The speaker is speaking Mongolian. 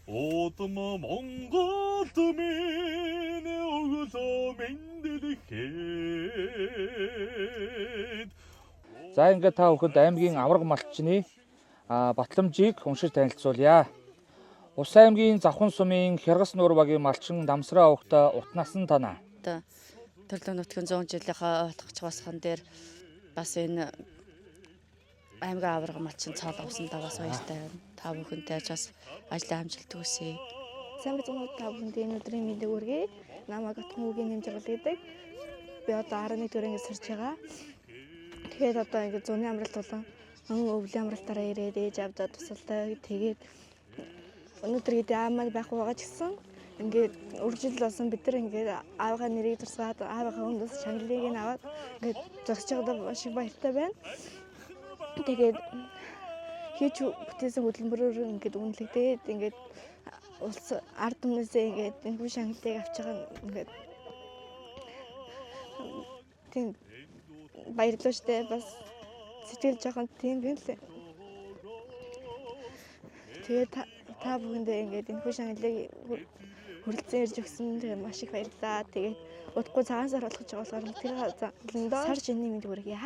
Удам Монгол минь өглөө мэндэлэхэд. За, ингээд та бүхэнд аймгийн аварга малчны батламжийг уншиж танилцуулъя. Ус аймгийн Завхан сумын Хяргас нуур багийн малчин Дамсраа овогтой Утнасан танаа. Одоо төрлөө нутгийн 100 жилийнхаа ойлгоч босхон дээр бас энэ аймгийн аварга малчин цол авсандаа бас баяртай байна. Та бүхэнтэй ч бас ажлын амжилт хүсье. Сайн байцгаана уу, та бүхэнд энэ өдрийн мэндийг хүргэе. Намайг Отгон үгийн Нэмжиргал гэдэг. Би одоо 11 дэх ангид сурч байгаа. Тэгэхээр одоо ингээд зуны амралт болон өвлийн амралтаараа ирээд ээж аавдаа тусалдаг. Тэгээд өнөөдөр гэдэг аав маань байхгүй байгаа ч гэсэн ингээд үржил болсон бид нар ингээд аавынхаа нэрийг зурсгаад, аавынхаа өмнөөс шагналыг нь аваад ингээд зогсож байгаадаа маш их баяртай байна. Тэгээд хийж бүтээсэн хөдөлмөрөөр ингээд үнэлэгдээд, ингээд улс ард түмнээсээ ингээд энэ бүх шагналыг авч байгаа нь ингээд тийм баярлалаа штэ, бас сэтгэл жоохон тийм юм лээ. Тэгээд та бүхэндээ ингээд энэ шагналыг хүрэлцэн ирж өгсөн, тэгээд маш их баярлалаа. Тэгээд удахгүй цагаан сар болох гэж байгаа болохоор тэр заландаа сар шинийн мэнд хүргье.